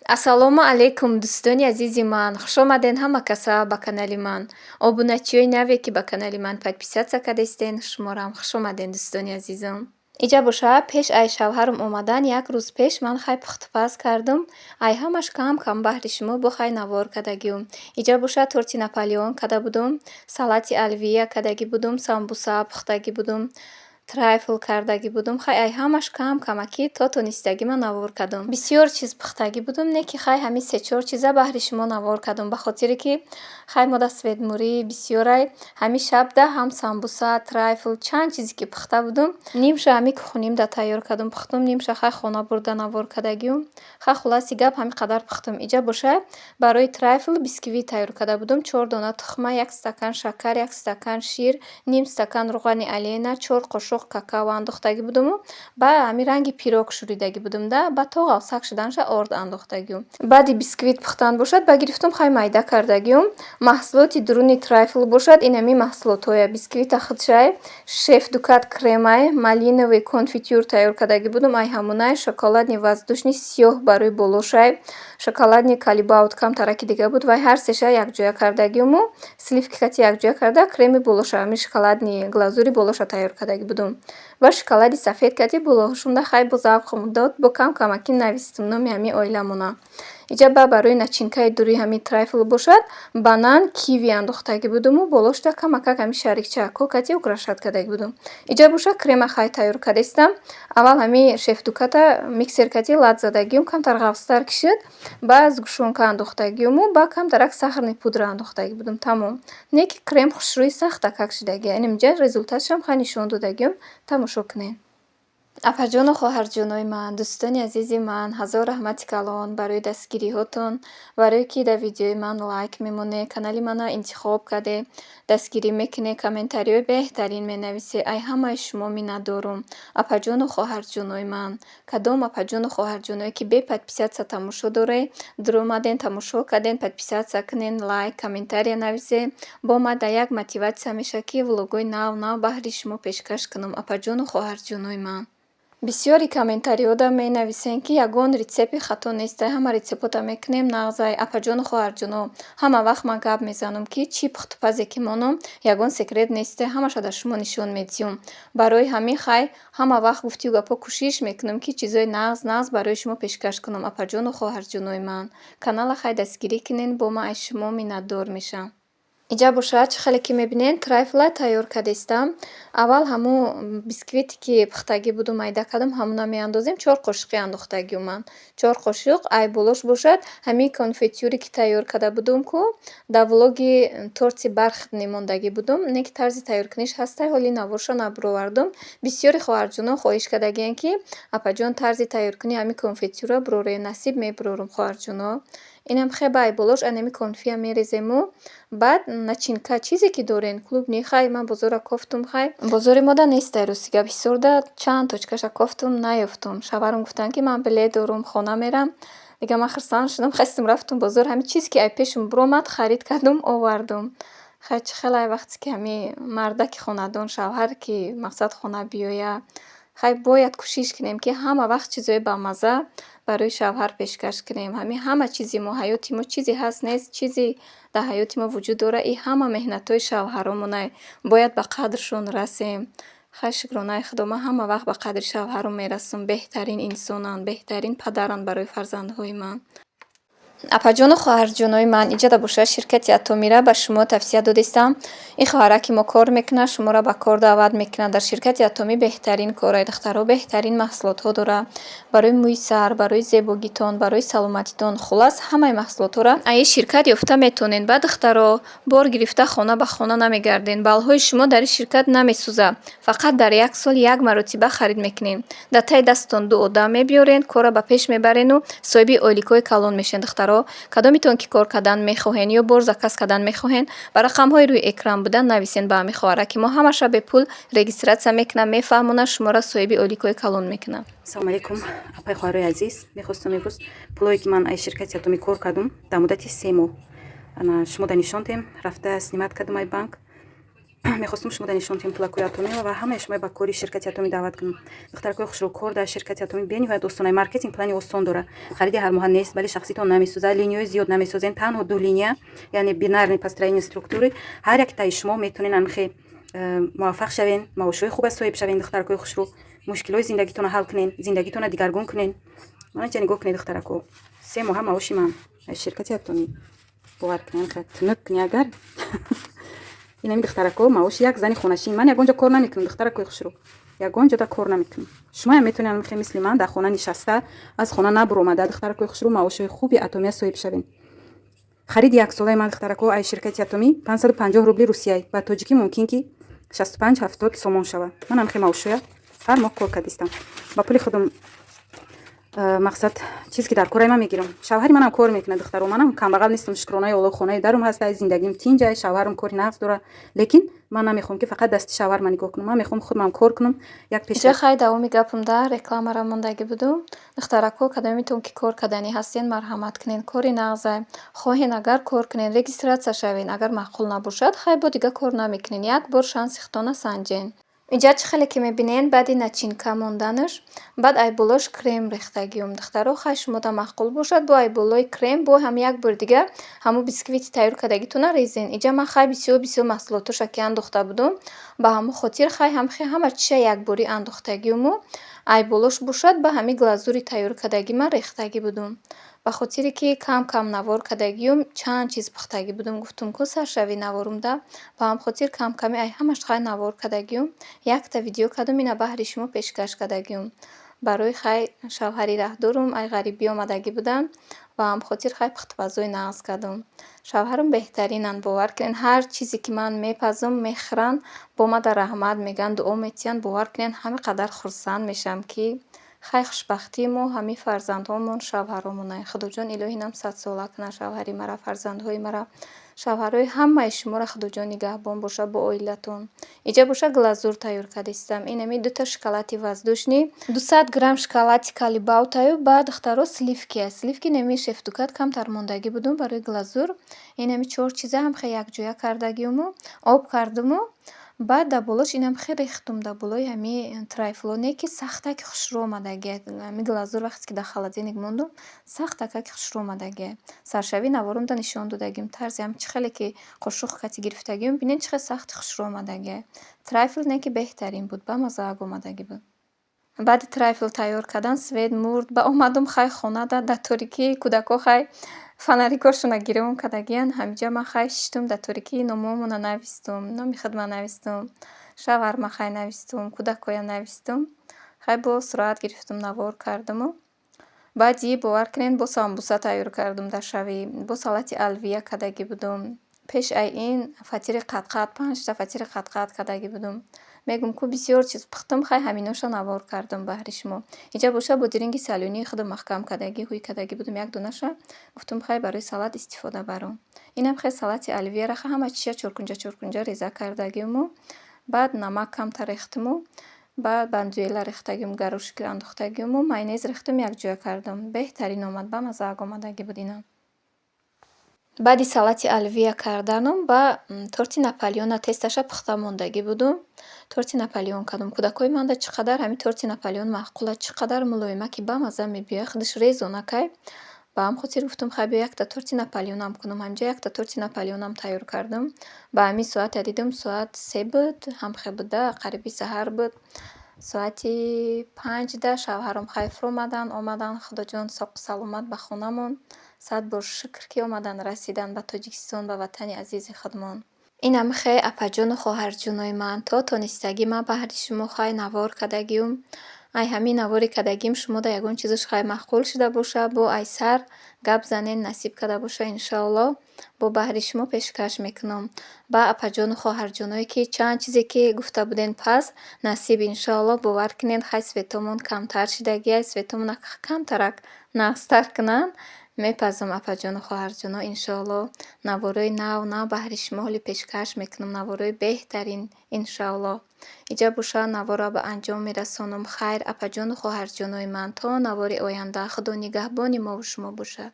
Ассалому алайкум, дӯстони азизи ман! Хушомадед ҳама каса ба канали ман. Обуначиёи наве, ки ба канали ман подписаться кардастен, шуморо хушомадед, дӯстони азизам. Иҷа боша, пеш ай шавҳарам омадан як рӯз пеш ман хай пухтупаз кардум. Ай ҳамаш кам кам баҳри шумо бо хай навор кардагиюм. Иҷа боша, торти Наполеон карда будум, салати оливье кардагӣ будум, самбуса пухтагӣ будум, трайфл кардагӣ будум. Хай, ай ҳамаш кам камакӣ то тонистагӣ ман навор кардум. Бисёр чиз пухтагӣ будум, не ки хай ҳамин се-чор чиза баҳри шумо навор кардум, ба хотире ки хай мода светмурӣ бисёрай. Ҳамин шабда ҳам самбуса, трайфл, чанд чизе ки пухта будум, нимша ҳамин кухонимда тайёр кардум, пухтум, нимша хай хона бурда навор кардагиюм. Хай, хулоси гап, ҳамин қадар пухтум. Иҷа боша, барои трайфл бисквит тайёр карда будум. Чор дона тухма, як стакан шакар, як стакан шир, ним стакан руғани Олена, 4 қошуқ какао андохтагӣ будуму ба ҳамин ранги пирог шӯридагӣ будум да, баъд то ғафсак шуданаша орд андохтагиюм. Баъди бисквит пухтан бошад, ба гирифтум, хай майда кардагиюм. Маҳсулоти дуруни трайфл бошад, ин ҳамин маҳсулотҳоя: бисквита худшай, Шеф Дукат кремай, малиновый конфитюр тайёр кардагӣ будум, ай ҳамунай, шоколадный воздушный сиёҳ барои болошай, шоколадный Калибаут камтараки дига буд, вай ҳар сеша якҷоя кардагиюму сливки кати якҷоя карда, креми болоша, ҳамин шоколадный глазури болоша тайёр кардагӣ будум ва шоколади сафед кати болоҳошонда. Хай, бо завқам дод, бо кам камакӣ навистум номи ҳамин оиламона. Иҷа ба барои начинкаи дури ҳамин трайфл бошад, банан, киви андохтагӣ будуму болошда камакак ҳамин шарикчако кати украшать кардагӣ будум. Иҷа боша, крема хай тайёр кардастам. Аввал ҳамин Шеф Дуката миксер кати лат задагиюм, камтар ғафстар кишид, ба сгущёнка андохтагиюму ба камтарак сахарный пудра андохтагӣ будум, тамом. Не ки крем хушрӯи сахтакак шидагия. Инамиҷа результатшам хай нишон додагиюм, тамошо кунед. Апаҷону хоҳарҷонои ман, дӯстони азизи ман, ҳазор раҳмати калон барои дастгириҳотон, барое ки дар видеои ман лайк мемонед, канали мана интихоб кардед, дастгирӣ мекунед, комментариҳои беҳтарин менависед. Ай ҳамаи шумо миннатдорум. Апаҷону хоҳарҷонои ман, кадом апаҷону хоҳарҷоное ки бе подписаться тамошо доред, дуромаден, тамошо карден, подписаться кунен, лайк, комментария нависед. Бо ман дар як мотиватсия мешавад, ки влогҳои нав нав баҳри шумо пешкаш кунам, апаҷону хоҳарҷонои ман. Бисёри комментариҳода менависем, ки ягон рецепти хато нестай, ҳама рецептҳота мекунем, нағзай. Апаҷону хоҳарҷоно, ҳама вақт ман гап мезанам, ки чӣ пухтупазе ки монам, ягон секрет нестай, ҳамаша дар шумо нишон медиҳам. Барои ҳамин хай ҳама вақт гуфтию гапҳо кӯшиш мекунам, ки чизои нағз нағз барои шумо пешкаш кунам, апаҷону хоҳарҷонои ман. Канала хай дастгирӣ кунед, бо ман аз шумо миннатдор мешавам. Иҷа бошад, чӣ хеле ки мебинед, трайфла тайёр кардастам. Аввал ҳамун бисквите ки пухтагӣ буду майда кардам, ҳамуна меандозем. 4 қошуқи андохтагиюм ман. 4 қошуқ. Ай болош бошад, ҳамин конфитюре ки тайёр карда будум ку, дар влоги торти бархатный мондагӣ будум, не ки тарзи тайёркуниш ҳастай, ҳоли наворша набуровардум. Бисёри хоҳарҷонон хоҳиш кардагиянд, ки апаҷон, тарзи тайёркунии ҳамин конфитюрро буроред. Насиб, мебурорум, хоҳарҷоно. Инам хеба, ай болош анами конфия мерезему, баъд начинка, чизе ки дорен, клубника. Хай, ман бозорро кофтум, хай бозори мода нестай, рости гап, Ҳисорда чанд точкаша кофтум, наёфтум. Шавҳарам гуфтанд, ки ман билет дорум, хона мерам. Дига ман хурсанд шудам, хестум, рафтум бозор, ҳамин чизе ки ай пешум буромад, харид кардум, овардум. Хай, чӣ хеле ай вақте ки ҳамин мардаки хонадон, шавҳар ки мақсад хона биёяд, хай бояд кӯшиш кунем, ки ҳама вақт чизои бамазза барои шавҳар пешкаш кунем. Ҳамин ҳама чизи мо, ҳаёти мо, чизе ҳаст нест, чизе дар ҳаёти мо вуҷуд дорад, и ҳама меҳнатҳои шавҳаромонай. Бояд ба қадршон расем. Хай, шукронаи Худо, ман ҳама вақт ба қадри шавҳарам мерасам. Беҳтарин инсонанд, беҳтарин падаранд барои фарзандҳои ман. Апаҷону хоҳарҷонои ман, иҷода бошад, ширкати Атомира ба шумо тавсия додистам. Ин хоҳараки мо кор мекунад, шуморо ба кор даъват мекунад. Дар ширкати Атомӣ беҳтарин корай, духтаро, беҳтарин маҳсулотҳо дорад барои мӯи сар, барои зебогитон, барои саломатитон. Хуллас, ҳамаи маҳсулотҳоро аз ин ширкат ёфта метавонед. Ба духтаро, бор гирифта хона ба хона намегардед. Баллҳои шумо дар ин ширкат намесӯзад. Фақат дар як сол як маротиба харид мекунед. Дар таи дасттон ду одам мебиёрен, корро ба пеш мебарену соҳиби ойликҳои калон мешавед, духтаро. Кадомитон ки кор кардан мехоҳен ё бор заказ кардан мехоҳен, ба рақамҳои рӯи экран буда нависен ба ҳамин хоҳара, ки мо ҳамаша бепул регистрация мекунам, мефаҳмонад, шуморо соҳиби ойликҳои калон мекунад. Салому алейкум, апаи, хоҳарои азиз! Мехостам имрӯз пулое, ки ман аз ширкати Атомӣ кор кардум дар муддати 3 моҳ, ана шумо да нишон дем. Рафта снимать кардум ай банк. Мехостум шумо да нишон диҳем пулакҳои Атомиро ва ҳамаи шумо ба кори ширкати Атомӣ даъват кунам. Духтаракҳои хушрӯ, кор дар ширкати Атомӣ бениҳоят осонай. Маркетинг плани осон дора, хариди ҳармоҳа нест, бале, шахситон намесӯзад, линияҳои зиёд намесозем, танҳо ду линия, яъне бинарный построение структуры. Ҳар яктаи шумо метавонед амхе муваффақ шавен, маошҳои хуба соҳиб шавен. Духтаракҳои хушрӯ, мушкилҳои зиндагитонро ҳал кунен, зиндагитонро дигаргун кунен. Манаҷа нигоҳ кунед, духтарако, 3 моҳа маоши ман аз ширкати Атомӣ. Бовар кунед, тунук кунӣ агар инами, духтарако, маоши як зани хонашин. Ман ягон ҷо кор намекунам, духтаракои хушрӯ, ягон ҷода кор намекунам. Шумоям метавонед михе мисли ман дар хона нишаста, аз хона набуромада, духтаракои хушрӯ, маошҳои хуби Атомия соҳиб шавем. Хариди яксолаи ман, духтарако, аз ширкати Атомӣ 550 рубли русияй, ба тоҷикӣ мумкин ки 65-70 сомон шавад. Манам хе маошоя ҳар моҳ кор кардистам ба пули худам. Мақсад, чизе ки дар кораи ман мегирам. Шавҳари манам кор мекунад, духтаро. Манам камбағал нестам, шукронаи Олло, хонаи дарум ҳаста, зиндагим тинҷай, шавҳарам кори нағз дорад. Лекин ман намехоҳам, ки фақат дасти шавҳар ман нигоҳ кунам, ман мехоҳам худмам кор кунам. Як пеш Иҷа хай давоми гапам да рекламара мондагӣ будум. Духтарако, кадомитон ки кор карданӣ ҳастен, марҳамат кунед, кори нағзай. Хоҳен агар кор кунед, регистрация шавед. Агар маъқул набошад, хай, бо дига кор намекунед. Як бор шанси худтона санҷен. Инҷа чӣ хеле ки мебинед, баъди начинка монданаш, баъд айболош крем рехтагиём. Духтаро, хай, шумода маъқул бошад, бо айболои крем бо ҳам як бори дига ҳамун бисквити тайёр кардагитона резен. Инҷа ман, хай, бисёр бисёр маҳсулотоша ки андохта будум, ба ҳамун хотир, хай, ҳама чиза якборӣ андохтагиёму айболош бошад, ба ҳамин глазури тайёр кардагӣ ман рехтагӣ будум. Ба хотире ки кам кам навор кардагиём, чанд чиз пухтагӣ будум, гуфтум ку саршави наворумда, ба ҳамин хотир кам ками ай ҳамаш, хай, навор кардагиём. Якта видео кардум, ина баҳри шумо пешкаш кардагиём. Барои, хай, шавҳари раҳдорум, ай ғарибӣ омадагӣ буданд, ба ҳамин хотир, хай, пухтупазои нағз кардум. Шавҳарам беҳтаринанд, бовар кунед, ҳар чизе ки ман мепазам, мехӯранд, бо мада раҳмат мегӯянд, дуо метиҳанд. Бовар кунед, ҳамин қадар хурсанд мешавам, ки хай, хушбахтии мо ҳамин фарзандҳомон, шавҳаромонай. Худоҷон, илоҳӣ нам садсола кунад шавҳари мара, фарзандҳои мара, шавҳарҳои ҳамаи шуморо Худоҷон нигаҳбон бошад бо оилатон. Инҷа боша глазур тайёр кардистам. Инами дута шоколади воздушный, 200 грамм шоколади Калибаутаю, баъд, духтаро, сливки. Сливки неми Шефдукат камтар мондагӣ будум барои глазур. Инами чор чиза ҳам хе якҷоя кардагиюму об кардуму баъд дар болош инам хе рехтум, дар болои ҳами трайфлоне, ки сахтаки хушрӯ омадагия. Ҳами глазур вақте ки дар холодильник мондум, сахтакаки хушрӯ омадагия. Саршавии наворумда нишон додагим тарзи ҳам чӣ хеле ки қошуқ кати гирифтагиюм, бинед, чӣ хел сахти хушрӯ омадагия. Трайфл не ки беҳтарин буд, бамаззаак омадагӣ буд. Баъди трайфл тайёр кардан свет мурд. Ба омадум, хай, хонада дар торикӣ, кӯдакҳо, хай, фонарикҳошонро гирён кардагиянд. Ҳаминҷа ман, хай, шиштум дар торикӣ, номҳомонро навистум, номи худма навистум, шавҳарма, хай, навистум, кӯдакҳоя навистум. Хай, бо сурат гирифтум, навор кардуму баъди бовар кунед, бо самбуса тайёр кардум дар шави, бо салати алвия кардагӣ будум. Пеш ай ин фатири қатқат, панҷта фатири қатқат кардагӣ будум. Мегӯм ку, бисёр чиз пухтум, хай, ҳаминоша навор кардум баҳри шумо. Инҷа боша бодиринги солёнии худам маҳкам кардагӣ, ҳуй кардагӣ будум як донаша. Гуфтум, хай, барои салат истифода барам. Инам хел салати оливьера, ха, ҳама чиза чоркунҷа чоркунҷа реза кардагиму баъд намак камтар рехтуму баъд бандуела рехтагим, горошек андохтагиму майонез рехтум, якҷоя кардам. Беҳтарин омад, бамаззаак омадагӣ буд инам. Баъди салати оливье карданум ба торти Наполеона тесташа пухта мондагӣ будум. Торти Наполеон кардум. Кӯдакҳои манда чӣ қадар ҳамин торти Наполеон маъқул аст, чӣ қадар мулоима, ки бамазза мебиёяд, худаш резонакай. Ба ҳамин хотир гуфтум, хай, биё якта торти Наполеонам кунам. Ҳаминҷа якта торти Наполеонам тайёр кардум. Ба ҳамин соате дидум, соат 3 буд, ҳамхел буда, қариби саҳар буд. Соати 5-да шавҳарам, хай, фуромаданд, омаданд, Худоҷон, соқу саломат ба хонамон. Сад бор шукр, ки омаданд, расиданд ба Тоҷикистон, ба ватани азизи худмон. Инам хе, апаҷону хоҳарҷонои ман, то тонистагӣ ман баҳри шумо, хай, навор кардагиюм. Ай ҳамин навори кардагим шумода ягон чизаш, хай, маъқул шуда боша, бо ай сар гап занен, насиб карда боша, иншоаллоҳ, бо баҳри шумо пешкаш мекунам. Ба апаҷону хоҳарҷоное, ки чанд чизе ки гуфта буден, пас насиб, иншоаллоҳ. Бовар кунед, хай, светомон камтар шидагиай, светомона камтарак нағзтар кунанд, мепазам, апаҷону хоҳарҷоно, иншоаллоҳ, наворои нав нав баҳри шумо ҳоли пешкаш мекунам, наворои беҳтарин, иншоаллоҳ. Иҷа боша наворро ба анҷом мерасонам. Хайр, апаҷону хоҳарҷонои ман, то навори оянда Худо нигаҳбони мову шумо бошад.